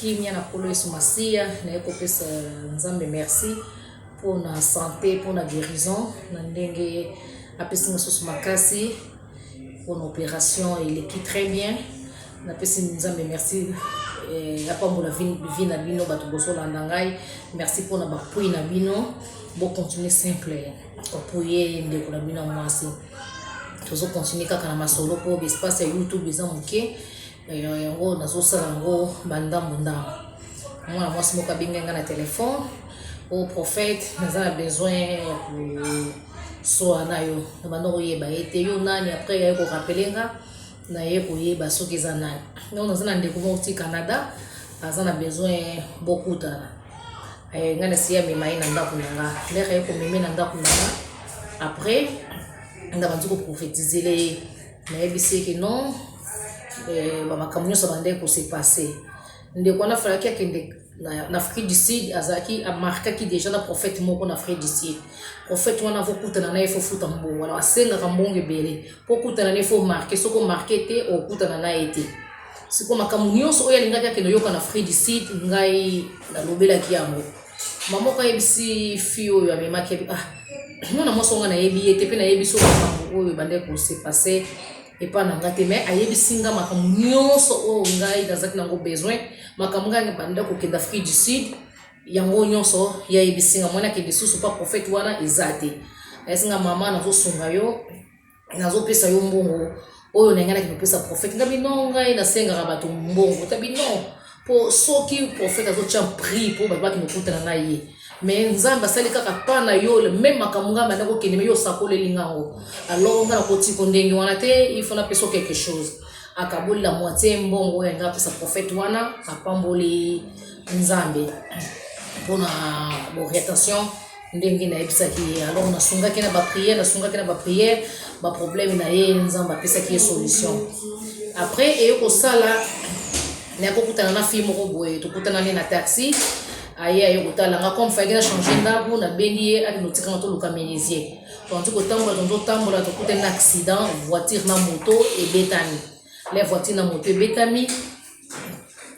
Kimia na Nkolo Yesu Masiya, naye kopesa Nzambe merci mpo na sante, mpo na guérison, na ndenge apesi nga susu makasi mpo na operation eleki très bien. Napesi Nzambe merci eh, apambola vie na bino bato bozolanda ngai. Merci mpo na bapui na bino, bo continuer simple koapuye ndeko na bino ya mwasi. Tozo continuer kaka na masolo mpo espace ya YouTube eza moke. Yango nazosala yango bandambu ndambu. Mwana mwasi moko abengi nga na telefone, o oh, prophète, naza na besoin ya kosoa na yo. Na banda koyeba ye te, yo nani? Après yaye korapele nga, naye koyeba soki eza nani. Donc naza na ndeko moko ti Canada, aza na besoin bokutana. Eh, nga nasi amema ye na ndako na nga. Lere ye komeme na ndako na nga, après nabandi koprophétisele ye. Nayebisi ye ke non, eh, bamakambo nyonso bandaki kose passe. Ndeko wana falaki akende na Afrique du Sud, azalaki amarkaki déjà na prophète moko na Afrique du Sud. Prophète wana avokutana na ye, fo futa mbongo. Alors asengaka mbongo ebele mpo okutana na ye, fo marke. Soki omarke te, okutana na ye te. Sikoyo makambo nyonso oyo alingaki akende oyoka na Afrique du Sud, ngai nalobelaki yango. Mama moko ayebisi fille oyo amemaki, ah, mwana mwasi onga nayebi ye te, mpe nayebi so makambo oyo ebandaki kose passe epa na nga te, mais ayebisi nga makambo nyonso oyo ngai nazalaki nango besoin, makambo ngai banda kokende Afrique du Sud, yango nyonso ye ayebisi nga. Mwana akende susu pa prophète wana eza te. Ayebisi nga, mama, nazosunga yo, nazopesa yo mbongo oyo na ngai nakende kopesa prophète. Ngabi non, ngai nasengaka bato mbongo tabi non, mpo soki prophète azotya prix mpo bato bakende kokutana na ye, mais Nzambe asali kaka pa na yo meme makambo ngai banda kokende, me yo osakoleli ngango, alors ngai nakotiko ndenge wana te, il faut napesa quelque chose. Akaboli la moitié mbongo oyo ngai apesa prophète wana, apamboli Nzambe mpona orientation ndenge nayebisaki ye. Alors nasungaki na baprière, nasungaki na baprière baproblème na ye, Nzambe apesaki ye solution. Après eye kosala, naye kokutana na fille moko boye, tokutanani na taxi, aye kotala nga. Comme faki na change ndako, nabengi ye akende otikanga, toluka menuisier. Tondi kotambola, tondi kotambola, tokutani na accident, voiture na moto ebetami. Le voiture na moto ebetami,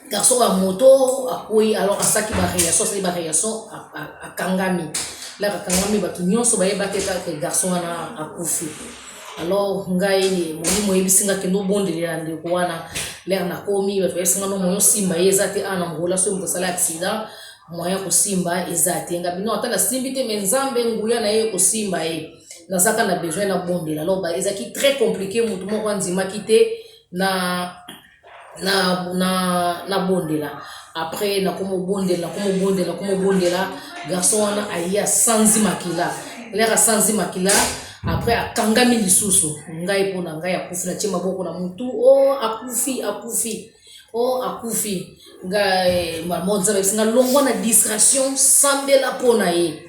garçon ya moto akwei. Alors asaki baréaction, asali baréaction, akangami. Laka akangami, bato nyonso bayebaki kaka garçon wana akufi. Alors ngai molimo oyebisi nga, kende obondelela ndeko wana. Lere nakomi, bato bayebisi nga no, moyen osimba ye eza te. Ana Ngola, soki moto asali accident, moyen kosimba eza te. Nga bino, ata nasimbi te, me Nzambe nguya na ye kosimba ye, nazaka na besoin nabondela. Alors ezalaki très compliqué, motu moko andimaki te na nabondela. Après nakomobondela, nakomobondela, nakomobondela, garçon wana aye asanzi makila. Lere asanzi makila, après akangami lisusu. Ngai mpo na ngai akufi, natie maboko na motu, o oh, akufi, akufi, o oh, akufi. Ngai mo Nzambe ayebisi nga, longwa na distraction, sambela mpo na ye.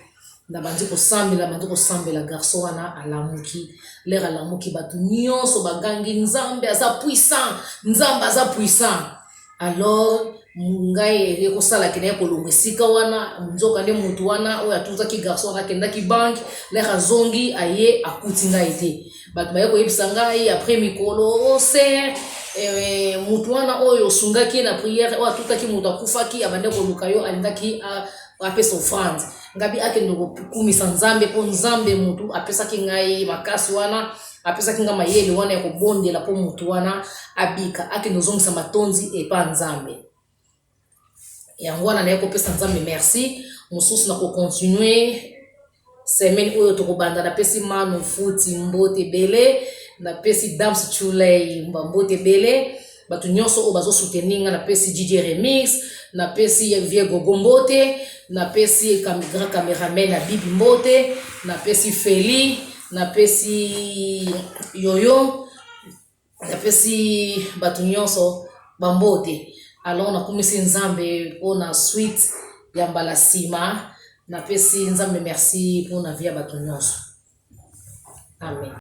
Nabandi kosambela, bandi kosambela, garçon wana alamuki. Lere alamuki, bato nyonso bagangi, Nzambe aza puissant, Nzambe aza puissant. Alors ngai ekosalaki naye kolonga esika wana, nzoka nde motu wana oyo atutaki garçon wana akendaki banke. Lere azongi, aye akuti ngai te. Bato baye koyebisa ngai après mikolo, ose eh, motu wana oyo osungaki ye na prière, oyo atutaki moto akufaki, abandi koluka yo, alingaki apesa offrande. Ngabi akende kokumisa Nzambe, mpo Nzambe motu apesaki ngai makasi wana, apesaki ngai mayele wana ya kobondela mpo motu wana abika, akende ozongisa matondi epa Nzambe. Yango wana naye kopesa Nzambe merci. Mosusu na kocontinue semaine oyo tokobanda. Napesi Manu Futi mbote ebele, napesi Dams Chulei mbote ebele, bato nyonso oyo bazosoutenir nga, napesi DJ Remix, napesi Vie Gogo mbote, napesi grand cameraman na Bibi mbote, napesi Feli, napesi Yoyo, napesi bato nyonso bambote. Alors nakumisi Nzambe mpona suite ya mbala nsima. Napesi Nzambe merci mpona vie ya bato nyonso. Amen.